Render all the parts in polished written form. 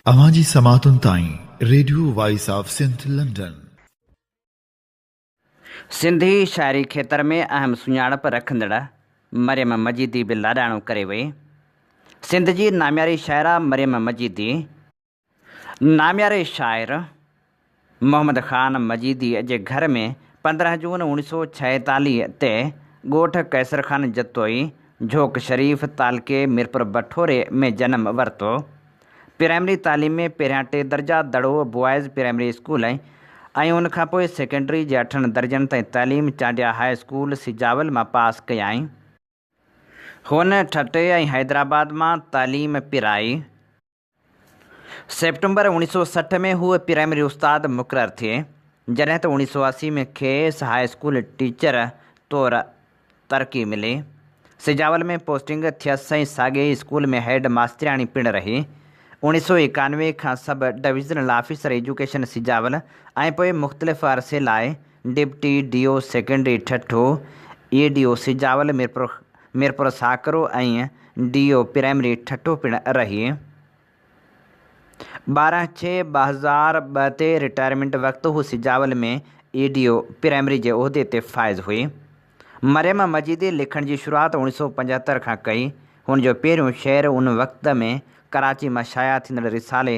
اوهان جي سماعتن تائين radio voice of Sindh London. Sindhi شاعري کيتر ۾ اهم سڃاڻپ رکندڙ مريم مجيدي به لاڏاڻو ڪري وئي. سنڌ جي نامياري شاعره مريم مجيدي، نامياري شاعر محمد خان مجيدي جي گهر ۾ 15 جون اوڻيھ سو ڇائيتاليھ تي ڳوٺ قيصر خان جتوئي، جهوڪ شريف، تعلقي ميرپور بٺوري ۾ جنم ورتو. پرائمري تعليم ۾ پهريان ٽي درجا دڙو بوائز پرائمري اسڪول ۽ ان کان پوء سيڪنڊري جي اٺن درجن تائين تعليم چانڊيا هاء اسڪول سجاول مان پاس ڪيائين. هن ٺٽي ۽ حيدرآباد مان تعليم پرائي. سيپٽمبر اوڻيھ سو 60 ۾ هوء پرائمري استاد مقرر ٿئي، جڏهن ته اوڻيھ سو 80 ۾ کيس هاء اسڪول ٽيچر طور ترقي ملي. سجاول ۾ پوسٽنگ ٿيس ۽ ساڳئي ئي اسڪول ۾ هيڊ ماسترياڻي پڻ رهي. اوڻيھ سو ايڪانوي کان sub divisional officer education Sujawal ۽ پوء مختلف عرصي لاء deputy D O secondary Thatta, A D O Sujawal Mirpur Sakro ۽ D O primary Thatta پڻ رهي. 12 ڇهه 2002 تي رٽائرمينٽ وقت هو سجاول ۾ اي ڊي او پرائمري جي عهدي تي فائز هئي. مريم مجيدي لکڻ جي شروعات اوڻيھ سو پنجهتر کان ڪئي. هن جو پهريون شعر ان وقت ۾ ڪراچي مان شايع ٿيندڙ رسالي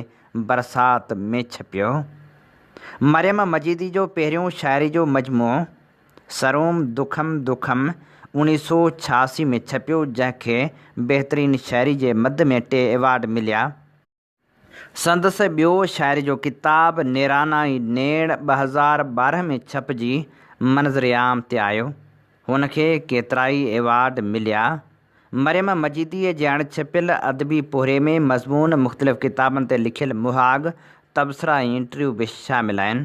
برسات ۾ ڇپيو. مريم مجيدي جو پهريون شاعري جو مجموعو سروم دکم دکم اوڻيھ سو ڇهاسي ۾ ڇپيو، جنهن کي بهترين شاعري جي مد ۾ ٽي ايوارڊ مليا. سندس ٻيو شاعري جو ڪتاب نيرانا ئي نيڻ 2012 ۾ ڇپجي منظر عام تي آيو. هن کي ڪيترائي ايوارڊ مليا. مريم مجيديء جي اڻ ڇپيل ادبي پورهيي ۾ مضمون، مختلف ڪتابن تي لکيل مهاڳ، تبصرا ۽ انٽرويو به شامل آهن.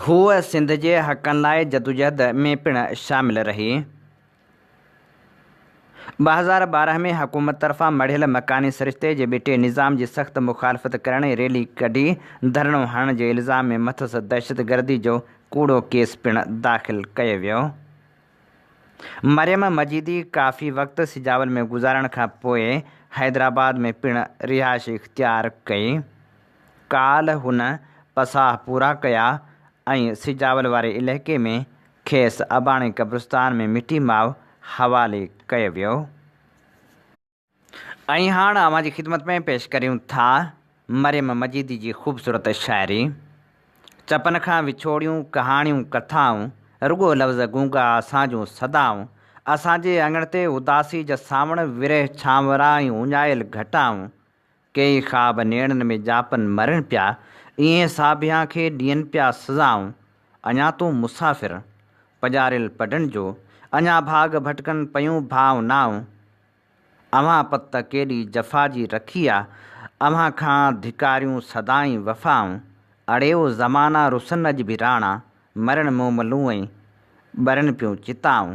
هوء سنڌ جي حقن لاء جدوجهد ۾ پڻ شامل رهي. 2012 ۾ حڪومت طرفان مڙهيل مڪاني سرشتي جي ٻٽي نظام جي سخت مخالفت ڪرڻ ۽ ريلي ڪڍي ڌرڻو هڻڻ جي الزام ۾ مٿس دهشتگردي جو ڪوڙو ڪيس پڻ داخل ڪيو ويو. مريم مجيدي ڪافي وقت سجاول ۾ گذارڻ کان پوء حيدرآباد ۾ پڻ رهائش اختيار ڪئي. ڪالهه هن پساهه پورا ڪيا ۽ سجاول واري علائقي ۾ کيس اباڻي قبرستان ۾ مٽي ماء حوالي ڪيو ويو. ۽ هاڻ اوهان جي خدمت ۾ پيش ڪريون ٿا مريم مجيدي جي خوبصورت شاعري. چپن کان وڇوڙيون ڪهاڻيون ڪٿائون، رڳو لفظ گونگا اسان جون صدائون، اسان جي اڱڻ تي اداسي جا سانوڻ ورهه ڇانورا ۽ اڃايل گهٽائون، ڪيئي خواب نيڻن ۾ ڄاپن مرن پيا، ايئن ساڀيان کي ڏين پيا سزائون، اڃا تون مسافر، پڄاريل پڊن جو، اڃا ڀاڳ ڀٽڪن پيون ڀانء نانء. اوهان پت ڪيڏي جفا جي رکي آ، اوهان کان ڌڪاريون سدائين وفائون، اڙي او زمانا رسن اڄ به راڻا، مرن موملون ۽ ٻرن پيون چتائون.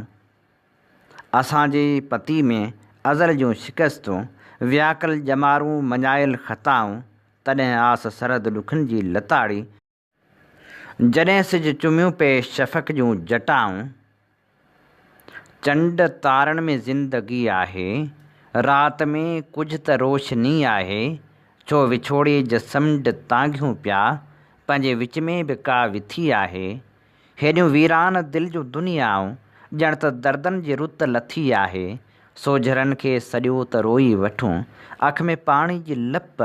اسان جي پتي ۾ ازل جون شڪستون، وياڪل ڄمارون، مڃايل خطائون، تڏهن آس سرحد ڏکن جي لتاڙي، جڏهن سج چميون پئي شفق جون جٽائون، چنڊ تارن ۾ زندگي آهي، رات ۾ ڪجهه ته روشني آهي، ڇو وڇوڙي جا سمنڊ تانگهيون پيا، پنهنجي وچ ۾ به ڪا وٿي آهي، هيڏيون ويران دل جون دنيائون، ڄڻ ته دردن جي رت لٿي آهي. سوجهرن کي سڏيو ته روئي وٺون، اک ۾ پاڻي جي لپ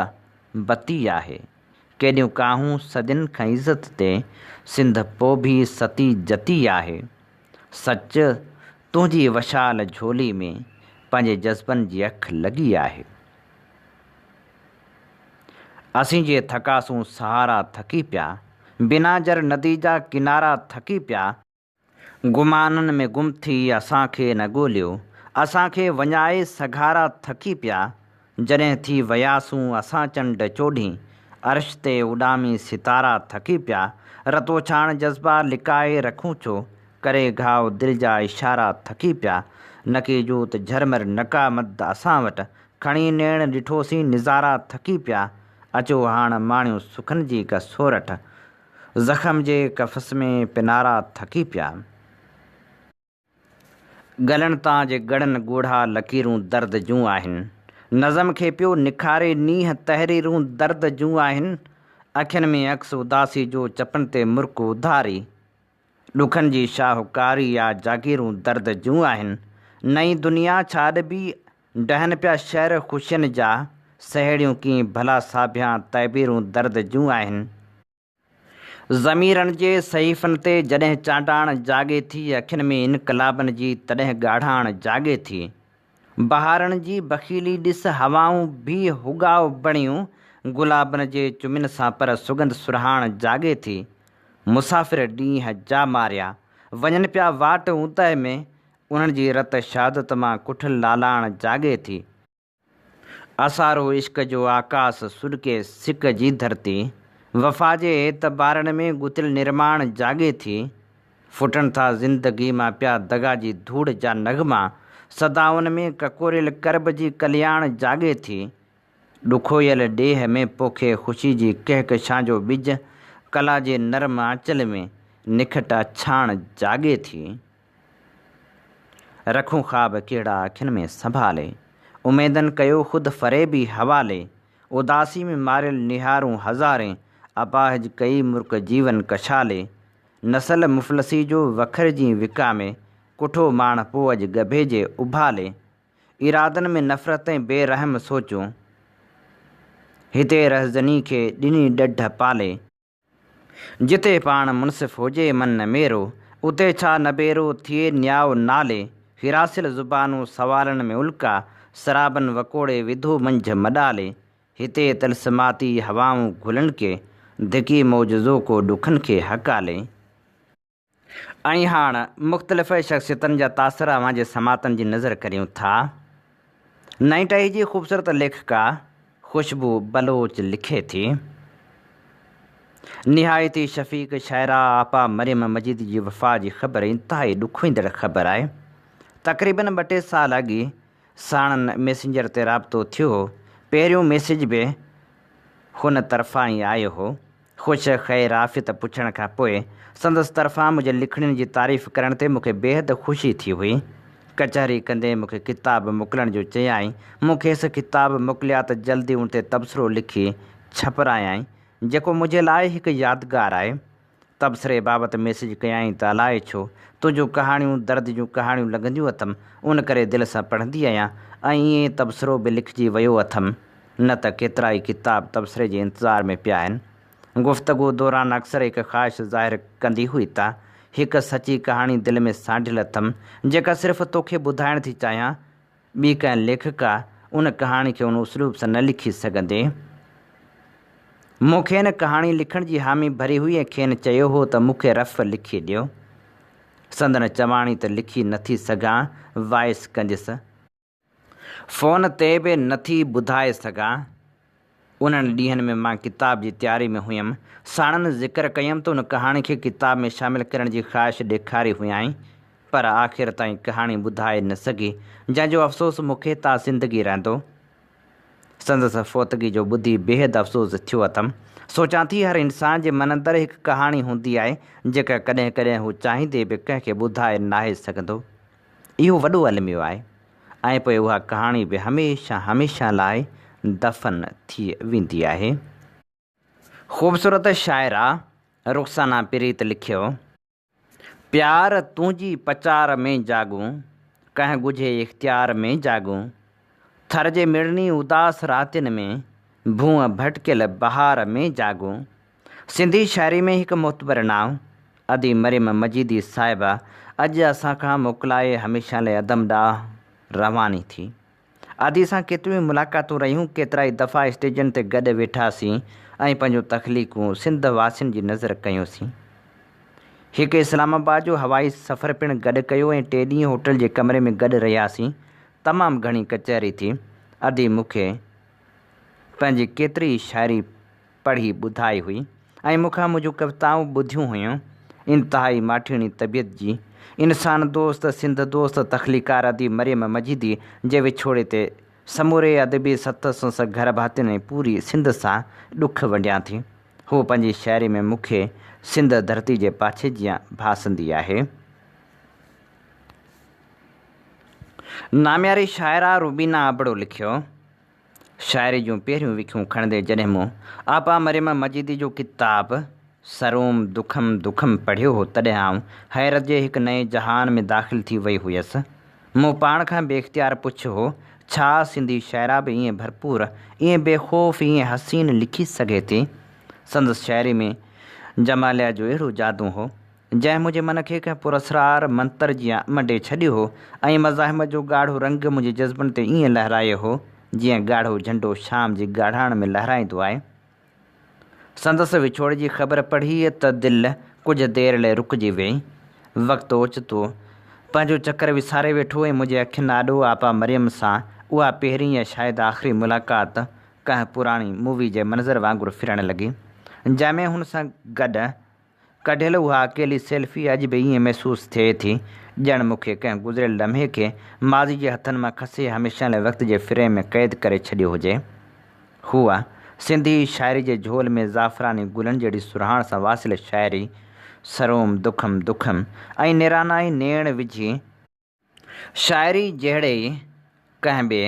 بتي آهي. ڪيڏيون ڪاهون صدين کان عزت تي، سنڌ پو ڀي ستي جتي آهي. سچ تنهنجي وشال جهولي ۾، پنهنجي جذبن جي اک لڳي آهي. اسين جي ٿڪاسون سهارا ٿڪي پيا. بنا جر ندي جا ڪنارا ٿڪي پيا. گمانن ۾ گم ٿي اسان کي نه ڳوليو. اسان کي وڃائي سگهارا ٿڪي پيا. جڏهن ٿي وياسون اسان چنڊ چوڏهين. عرش تي اڏامي ستارا ٿڪي پيا. رتوڇاڻ جذبا لڪائي رکون ڇو؟ ڪري گهاء دل جا اشارا ٿڪي پيا. نڪي جوت جهرمر نڪا مد اسان وٽ. کڻي نيڻ ڏٺوسين نظارا ٿڪي پيا، اچو هاڻ ماڻيون سکن جي ڪا سورٺ، زخم جي قفس ۾ پنارا ٿڪي پيا. ڳلن تان جي ڳڙن ڳوڙها لڪيرون درد جون آهن، نظم کي پيو نکاري نينهن تحريرون درد جون آهن. اکين ۾ عڪس اداسي جو چپن تي مرڪ اڌاري. ڏکن جي شاهوڪاري آ جاگيرون درد جون آهن. نئين دنيا ڇا ڏبي ڊهن پيا شهر خوشين جا. سهيڙيون ڪيئن ڀلا ساڀيان تعبيرون درد جون آهن. ضميرن جي صحيفن تي جڏهن چانڊاڻ جاڳي ٿي، اکين ۾ انقلابن جي تڏهن ڳاڙهاڻ جاڳي ٿي. بهارن جي بخيلي ڏس هوائون ڀي هڳاء بڻيون، گلابن جي چمين سان پر سڳنڌ سرهاڻ جاڳي ٿي. مسافر ڏينهن جا ماريا، وڃن پيا واٽ اوندهه ۾، انهن جي رت شهادت مان ڪٺل لالاڻ جاڳي ٿي. آثارو عشق جو آڪاس سڏڪي سڪ جي ڌرتي، وفا جي اعتبارن ۾ ڳتيل نرماڻ جاڳي ٿي. ڦٽن ٿا زندگي مان پيا دغا جي ڌوڙ جا نغما، صدائن ۾ ڪڪوريل ڪرب جي ڪلياڻ جاڳي ٿي. ڏکويل ڏيهه ۾ پوکي خوشي جي ڪهڪشان جو ٻج، ڪلا جي نرم آنچل ۾ نکٽ اڇاڻ جاڳي ٿي. رکون خواب ڪهڙا اکين ۾ سنڀالي. اميدن ڪيو خود فريبي حوالي. اداسي ۾ ماريل نهارون هزارين. اپاهج ڪئي مرڪ جيون ڪشالي. نسل مفلسي جو وکر جين وڪامي. ڪٺو ماڻهپو اڄ ڳڀي جي اڀالي. ارادن ۾ نفرت ۽ بي رحم سوچون. هتي رهزني کي ڏني ڏڍ پالي. جتي پاڻ منصف هجي من نه ميرو، اتي ڇا نبيرو ٿئي نياء نالي، هراسيل زبانون سوالن ۾ الڪا، سرابن وڪوڙي وڌو منجهه مڏالي، هتي طلسماتي هوائون گهلن ڪي، ڌڪي معجزو ڪو ڏکن کي هڪالي. ۽ هاڻ مختلف شخصيتن جا تاثر اوهان جي سماعتن جي نظر ڪريون ٿا. نئين ٽهي جي خوبصورت ليکڪا خوشبو بلوچ لکي ٿي. نهايت ئي شفيق شاعره آپا مريم مجيد جي وفا جي خبر انتهائي ڏکوئيندڙ خبر آهي. تقريبن ٻه ٽي سال اڳي ساڻن ميسينجر تي رابطو ٿيو هو. پهريون ميسيج به هن طرفان ئي آيو هو. خوش خير عافيت پڇڻ کان پوء سندس طرفان منهنجي لکڻين جي تعريف ڪرڻ تي مون کي بيحد خوشي ٿي هئي. ڪچهري ڪندي مون کي ڪتاب موڪلڻ جو چيائين. مون کيس ڪتاب موڪليا ته جلدي ان تي تبصرو لکي ڇپرايائين، جيڪو منهنجي لاء هڪ يادگار آهي. تبصري بابت ميسيج ڪيائين ته الائي ڇو تنهنجون ڪهاڻيون درد جون ڪهاڻيون لڳنديون اٿم، ان ڪري دل سان پڙهندي آهيان ۽ ائين تبصرو به لکجي ويو اٿم، نه ته ڪيترائي ڪتاب تبصري جي انتظار ۾ پيا آهن. گفتگو دوران اڪثر هڪ خواهش ظاهر ڪندي هئي ته هڪ سچي ڪهاڻي دل ۾ سانڍيل اٿم، جيڪا صرف توکي ٻڌائڻ ٿي چاهيان، ٻي ڪنهن ليکڪا ان ڪهاڻي کي ان اسلوب سان نه لکي سگهندي. مون کين ڪهاڻي لکڻ جي حامي ڀري هئي ۽ کين چيو هو ته مون کي رف لکي ڏيو. سندن چواڻي ته لکي نه ٿي سگهان، وائس ڪنديس. فون تي به نه ٿي ٻڌائي سگهان. انهن ڏينهن ۾ مان ڪتاب جي تياري ۾ هيم. ساڻن ذڪر ڪيم ته ان ڪهاڻي کي ڪتاب ۾ شامل ڪرڻ جي خواهش ڏيکاري هيائين، پر آخر تائين ڪهاڻي ٻڌائي نه سگهي، جنهن جو افسوس مون کي تا زندگي رهندو. سندس فوتگي جو ٻڌي بيحد افسوس ٿيو اٿم. سوچان ٿي هر انسان جي من اندر هڪ ڪهاڻي هوندي آهي، جيڪا ڪڏهن ڪڏهن هو چاهيندي به ڪنهن کي ٻڌائي ناهي سگهندو. اهو وڏو الميو آهي. ۽ پوء اها ڪهاڻي به هميشه هميشه لاء دفن ٿي ويندي آهي. خوبصورت شاعره رخسانه پريت لکيو. پيار تنهنجي پچار ۾ جاڳون، ڪنهن ڳجهي اختيار ۾ جاڳون. ٿر جي مڙني اداس راتين ۾، ڀونء ڀٽڪيل بهار ۾ جاڳون. سنڌي شاعري ۾ هڪ معتبر نانء ادي مريم مجيدي صاحبه اڄ اسان کان موڪلائي هميشه لئه عدم ڏانهن رواني ٿي. ادي سان ڪيتريون ئي ملاقاتون رهيون، ڪيترائي دفعا اسٽيجن تي گڏ ويٺاسين ۽ پنهنجون تخليقون سنڌ واسين جي نظر ڪيونسين. هڪ اسلام آباد جو هوائي سفر پڻ گڏ ڪيو ۽ ٽي ڏينهن هوٽل جي ڪمري ۾ گڏ رهياسين. تمام گهڻي ڪچهري ٿي. ادي مون کي پنهنجي ڪيتري ئي شاعري پڙهي ٻڌائي هئي ۽ مون کان منهنجون ڪوتائون ٻڌيون هيون. انتهائي ماٺيڻي طبيعت جي انسان دوست، سنڌ دوست تخليقار ادي مريم مجيدي جي وڇوڙي تي سموري ادبي سٿ سنس گهر ڀاتين ۽ پوري سنڌ سان ڏک ونڊيان ٿي. هوء پنهنجي شاعري ۾ مون کي سنڌ ڌرتي جي پاڇي جيان ڀاسندي آهي. نامياري شاعره روبينا ابڙو لکيو. شاعري جون پهريون وکيون کڻندي جڏهن مون آپا مريم مجيدي جو ڪتاب سروم دکم دکم پڙهيو هو تڏهن آئون حيرت جي هڪ نئين جهان ۾ داخل ٿي وئي هيس. مون پاڻ کان بي اختيار پڇيو هو، ڇا سنڌي شاعره به ائين ڀرپور، ائين بي خوف، ائين حسين لکي سگهي ٿي؟ سندس شاعري ۾ جماليات جو اهڙو جادو هو، جنهن منهنجي من کي ڪنهن پراسرار منتر جيان منڊي ڇڏيو هو ۽ مزاحمت جو ڳاڙهو رنگ منهنجي جذبن تي ائين لهرايو هو، جيئن ڳاڙهو جهنڊو شام جي ڳاڙهاڻ ۾ لهرائيندو آهي. سندس وڇوڙي جي خبر پڙهي ته دل ڪجهه دير لئه رڪجي ويئي. وقت اوچتو پنهنجو چڪر وساري ويٺو ۽ منهنجي اکين آڏو آپا مريم سان اها پهرين يا شايد آخري ملاقات ڪنهن پراڻي مووي جي منظر وانگر ڦرڻ لڳي، جنهن ۾ هن سان گڏ ڪڍيل اها اڪيلي سيلفي اڄ به ائين محسوس ٿئي ٿي ڄڻ مون کي ڪنهن گذريل لمحي کي ماضي جي هٿن مان کسي هميشه لاء وقت جي فريم ۾ قيد ڪري ڇڏيو هجي. هوء سنڌي شاعري جي جهول ۾ زعفراني گلن جهڙي سرهاڻ سان واسيل شاعري سروم دکم دکم ۽ نيرانائي نيڻ وجهي، شاعري جهڙي ڪنهن ٻئي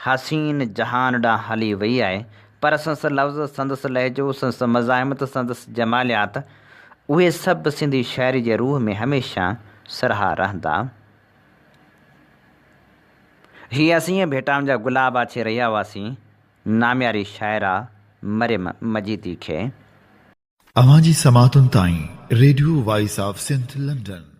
حسين جهان ڏانهن هلي وئي آهي، پر سندس لفظ، سندس لهجو، سندس مزاحمت، سندس جماليات، اهي سڀ سنڌي شاعري جي روح ۾ هميشه سرها رهندا. هي اسين ڀيٽائن جا گلاب آڇي رهيا هئاسين نامياري شاعره مريم مجيدي کي. اوهان جي سماعتن تائين radio voice of Sindh London.